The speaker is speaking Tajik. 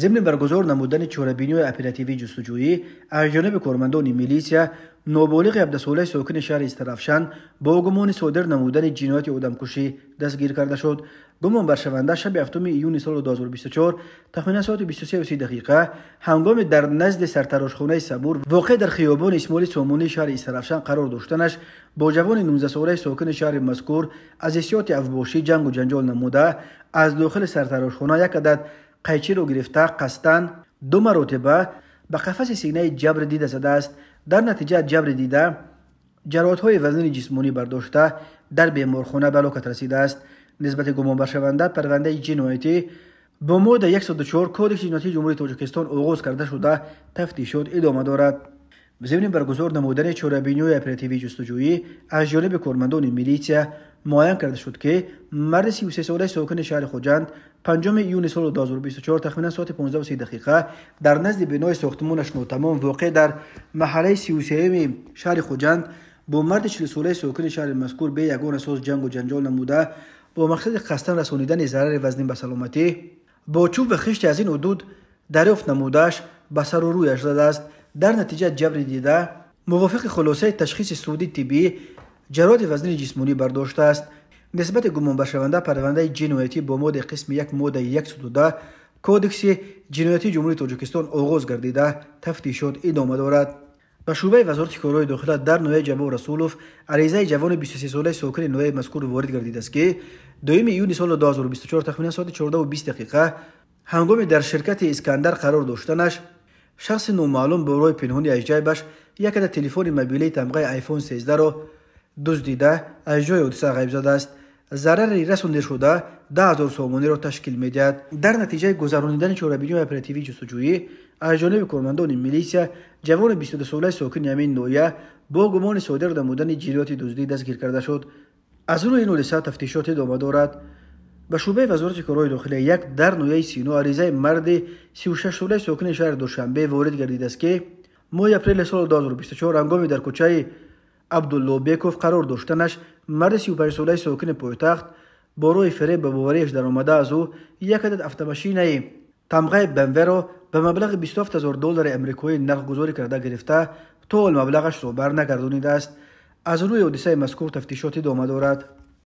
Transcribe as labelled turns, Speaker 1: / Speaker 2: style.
Speaker 1: Зимни баргузор намудани чорабиниҳои оперативии ҷустуҷӯӣ аз ҷониби кормандони милитсия, ноболиғи 17-солаи сокини шаҳри Истаравшан бо гумони содир намудани ҷинояти одамкушӣ дастгир карда шуд. Гумонбаршаванда шаби 7 июни соли 2024 тахминан соати 23:30 ҳангоми дар назди сартарошхонаи Сабур воқеъ дар хиёбони Исмоили Сомонии шаҳри Истаравшан қарор доштанаш бо ҷавони 19-солаи сокини шаҳри мазкур аз ҳиссиёти авбошӣ ҷангу ҷанҷол намуда, аз дохили сартарошхона як адад қайчиро гирифта қасдан 2 маротиба ба қафаси синаи ҷабри дида задааст. Дар натиҷа ҷабри дида ҷароҳатҳои вазнини ҷисмонӣ бардошта дар беморхона ба ҳалокат расидааст. Нисбати гумонбаршаванда парвандаи ҷиноятӣ бо модда 104 Кодекси ҷиноятии Ҷумҳурии Тоҷикистон оғоз карда шуда, тафтишот идома дорад. Зимни баргузор намудани чорабиниҳои оперативии ҷустуҷӯӣ аз ҷониби кормандони милитсия муайян карда шуд, ки марди 33-солаи сокини шаҳри Хуҷанд 5 июни соли 2024 тахминан соати 15:30 дар назди бинои сохтмонаш нотамом воқеъ дар маҳаллаи 33-ми шаҳри Хуҷанд бо марди 40-солаи сокини шаҳри мазкур бе ягон асос ҷангу ҷанҷол намуда, бо мақсади қасдан расонидани зарари вазнин ба саломатӣ бо чӯб ва хишти аз ин ҳудуд дарёфт намудааш ба сару рӯяш задааст. Дар натиҷа ҷабри дида мувофиқи хулосаи ташхиси суди тиббӣ ҷароҳати вазнини ҷисмонӣ бардоштааст. Нисбати гумонбаршаванда парвандаи ҷиноятӣ бо моддаи қисми 1 моддаи 110 Кодекси ҷиноятии Ҷумҳурии Тоҷикистон оғоз гардида, тафтишот идома дорад. Ба шӯъбаи Вазорати корҳои дохила дар ноҳияи Ҷаббор Расулов аризаи ҷавони 23-солаи сокини ноҳияи мазкур ворид гардидааст, ки 2 июни соли 2024 тахминан соати 14:20 ҳангоми дар ширкати Искандар қарор доштанаш шахси номаълум бо роҳи пинҳони аз ҷайбаш як адад телефони мобилии тамғаи iPhone 13-ро дуздида аз ҷои ҳодиса ғайб задааст. Зарари расондашуда 10 000 сомониро ташкил медиҳад. Дар натиҷаи гузаронидани чорабиниҳои оперативии ҷустуҷӯӣ аз ҷониби кормандони милитсия ҷавони 22-солаи сокини ҳамин ноҳия бо гумони содир намудани ҷинояти дуздӣ дастгир карда шуд. Аз рӯи ин ҳодиса тафтишот идома дорад. Ба шӯъбаи Вазорати корҳои дохила 1 дар ноҳияи Сино аризаи марди 36-солаи сокини шаҳри Душанбе ворид гардидааст, ки моҳи апрели соли 2024 ҳангоми дар кӯчаи Абдуллобеков қарор доштанаш марди 35-солаи сокини пойтахт бо роҳи фиреб ба бовариаш даромада аз ӯ як адад автомашинаи тамғаи БМВ-ро ба маблағи 27 000 доллари амрикоӣ нархгузорӣ карда гирифта, то ҳол маблағашро барнагардонидааст. Аз рӯи ҳодисаи мазкур тафтишот идома дорад.